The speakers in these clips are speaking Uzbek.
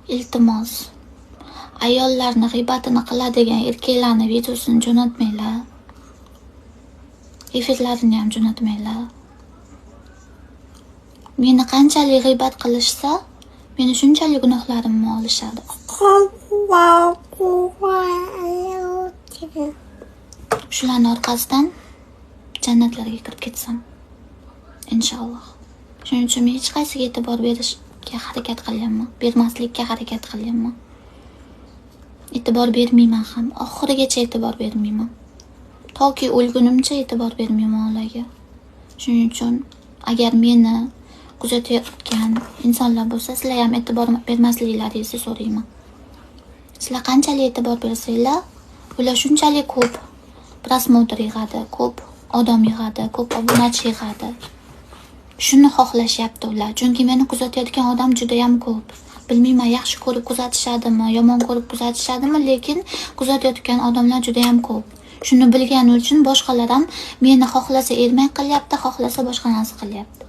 Iltimos, ayollarni g'iybatini qiladigan erkaklarni videosini jo'natmanglar. Efirlarini ham jo'natmanglar. Meni qanchalik g'iybat qilishsa, meni shunchalik gunohlarimni olishadi. Shularni orqasidan jannatlarga kirib ketsam, inshaalloh. Shuning uchun men hech qaysiga e'tibor berishga harakat qilyapman, bermaslikka harakat qilyapman. E'tibor bermayman ham, oxirigacha e'tibor bermayman. Toki o'lgunimcha e'tibor bermayman ularga. Shuning uchun agar meni kuzatayotgan insonlar bo'lsa, sizlar ham e'tibor bermasliklaringizni so'rayman. Sizlar qanchalik e'tibor bersanglar, ular shunchalik ko'p просмотр yig'adi, ko'p odam yig'adi, ko'p obunachi yig'adi. Shuni xohlashyapti ular. Chunki meni kuzatayotgan odam juda ham ko'p. Bilmayman, yaxshi ko'rib kuzatishadimi, yomon ko'rib kuzatishadimi, lekin kuzatayotgan odamlar juda ham ko'p. Shuni bilgani uchun boshqalar ham meni xohlasa ermak qilyapti, xohlasa boshqa narsa qilyapti.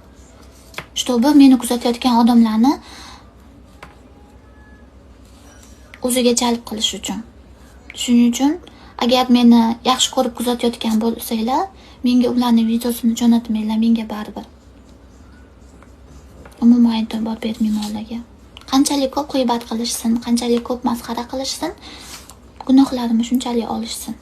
Shtobi meni kuzatayotgan odamlarni o'ziga jalb qilish uchun. Shuning uchun agar meni yaxshi ko'rib kuzatayotgan bo'lsanglar, menga ularning videosini jo'natmanglar, menga baribir. Umuman e'tibor bermayman ularga. Qanchalik ko'p g'iybat qilishsin, qanchalik ko'p masxara qilishsin, gunohlarimni shunchalik olishsin.